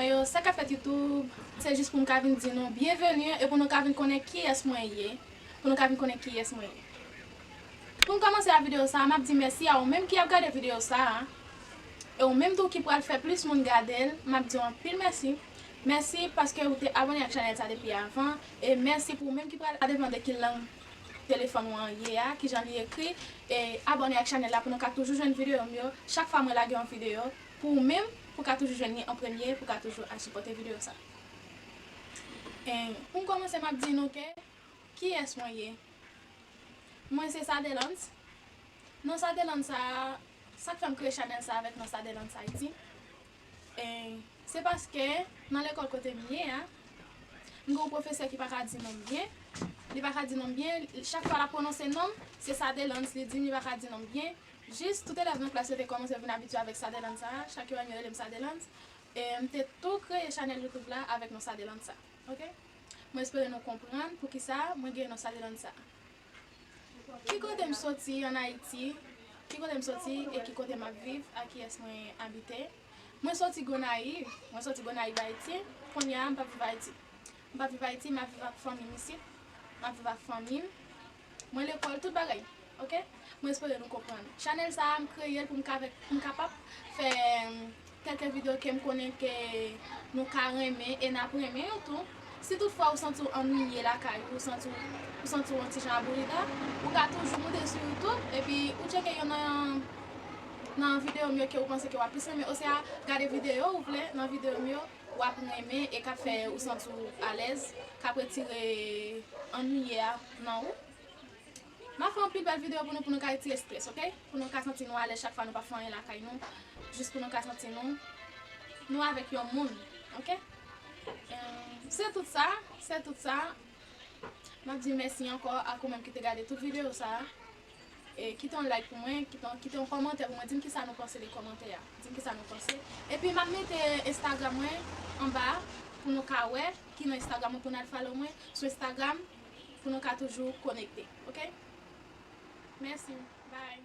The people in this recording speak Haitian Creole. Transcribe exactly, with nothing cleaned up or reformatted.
Yo, sa k ap fèt YouTube, se jis pou m ka vin di nou byenveni e pou nou ka vin konnen kiyès mwen ye, pou nou ka vin konnen kiyès mwen ye. Pou m kòmanse a videyo sa a, m ap di mèsi a ou menm ki ap gade videyo sa a. E ou menm tou ki pral fè plis moun gade l, m ap di w anpil mèsi. Mèsi paske ou te abòne ak chanèl sa depi avan. E mèsi pou ou menm ki pral, sa depann de ki lang telefòn ou an ye a, kijan li ekri. E abòne ak chanèl la pou nou ka toujou jwenn videyo m yo. Chak fwa mwen lage yon videyo, pou ou menm, pou ka toujou jwenn li an premye, pou ka toujou al sipòte videyo sa. E pou m kòmanse, m ap di nou ke kiyès mwen ye. Mwen se Sadelans. Non Sadelans sa a, sa k fè m kreye chanèl sa avèk non Sadelans Ayiti. E se paske nan lekòl kote m ye a, m gen yon pwofesè ki pa ka di non m byen. Li pa ka di non m byen. Chak fwa l ap pwononse non m, se Sadelans li di m, li pa ka di non m byen. Jis tout elèv nan klas yo te kòmanse vin abitye avèk Sadelans sa a. Chak yo yo rele m Sadelans. E m te tou kreye chanèl YouTube la avèk non Sadelans sa. Oke? Mwen espere nou konprann poukisa mwen gen non Sadelans sa. Ki kote m soti ann Ayiti? Ki kote m soti e ki kote m ap viv? A kiyès mwen abite? Mwen soti Gonayiv. Mwen soti Gonayiv, Ayiti. Kounye a, m p ap viv Ayiti. M p ap viv Ayiti, m ap viv ak fanmi m isit. M ap viv ak fanmi m. Mwen lekòl, tout bagay. Oke? Mwen espere nou konprann. Chanèl sa a, m kreye l pou m ka, pou m kapab fè kèlke videyo ke m konnen ke nou ka renmen e n ap renmen yo tou. Si toutfwa ou santi w annuiye lakay ou, ou santi w, ou santi w yon ti jan abourida, ou ka toujou moute sou YouTube epi ou tcheke yo nan, nan videyo m yo ke ou panse ke w ap plis renmen, oswa gade videyo ou vle nan videyo m yo, w ap renmen e k ap fè ou santi w alèz, k ap retire annuiye a nan ou. M ap fè anpil bèl videyo pou nou, pou nou ka retire estrès, oke? Pou nou ka santi nou alèz chak fwa nou pa fè anyen lakay nou. Jis pou nou ka santi nou, nou avèk yon moun, oke? Eh, se tout sa, se tout sa. M ap di mèsi ankò ak ou menm ki te gade tout videyo sa a. E kite yon like pou mwen, kite yon, kite yon kòmantè pou mwen, di m kisa nou panse de kòmantè a. Di m kisa nou panse. Epi m ap mete Instagram mwen anba pou nou ka wè ki non Instagram mwen pou n al follow mwen sou Instagram pou nou ka toujou konekte, oke? Mèsi, bye.